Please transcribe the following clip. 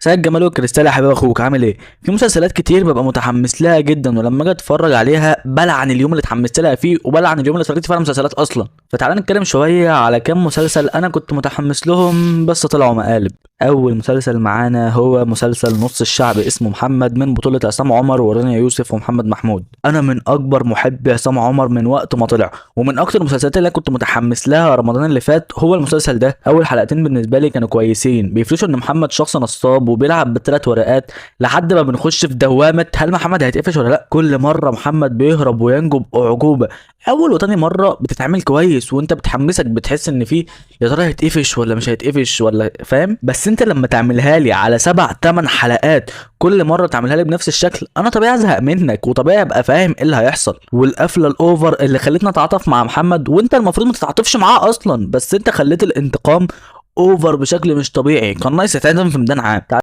سيد جمال والكريستال يا حبيب اخوك، عامل ايه؟ في مسلسلات كتير ببقى متحمس لها جدا، ولما اجي اتفرج عليها بلعن اليوم اللي اتحمست لها فيه، وبلعن اليوم اللي اتفرجت فيه على مسلسلات اصلا. فتعالى نتكلم شوية على كام مسلسل انا كنت متحمس لهم بس طلعوا مقالب. اول مسلسل معانا هو مسلسل نص الشعب اسمه محمد، من بطولة عصام عمر ورانيا يوسف ومحمد محمود. انا من اكبر محبي عصام عمر من وقت ما طلع، ومن اكتر المسلسلات اللي انا كنت متحمس لها رمضان اللي فات هو المسلسل ده. اول حلقتين بالنسبة لي كانوا كويسين، بيفرشوا ان محمد شخص نصاب وبيلعب بالثلاث ورقات لحد ما بنخش في دوامه هل محمد هيتقفش ولا لا. كل مرة محمد بيهرب وينجو باعجوبه. اول وتاني مرة بتتعمل كويس وانت بتحمسك، بتحس ان في يا ترى هيتقفش ولا مش هيتقفش ولا فاهم. بس انت لما تعملها لي على 7 8 حلقات كل مرة تعملها لي بنفس الشكل، انا طبيعي ازهق منك وطبيعي ابقى فاهم ايه اللي هيحصل. والقفله ال over اللي خلتنا اتعاطف مع محمد، وانت المفروض ما تتعاطفش معاه اصلا، بس انت خليت الانتقام over بشكل مش طبيعي. كان ناقص يتعدم في ميدان عام.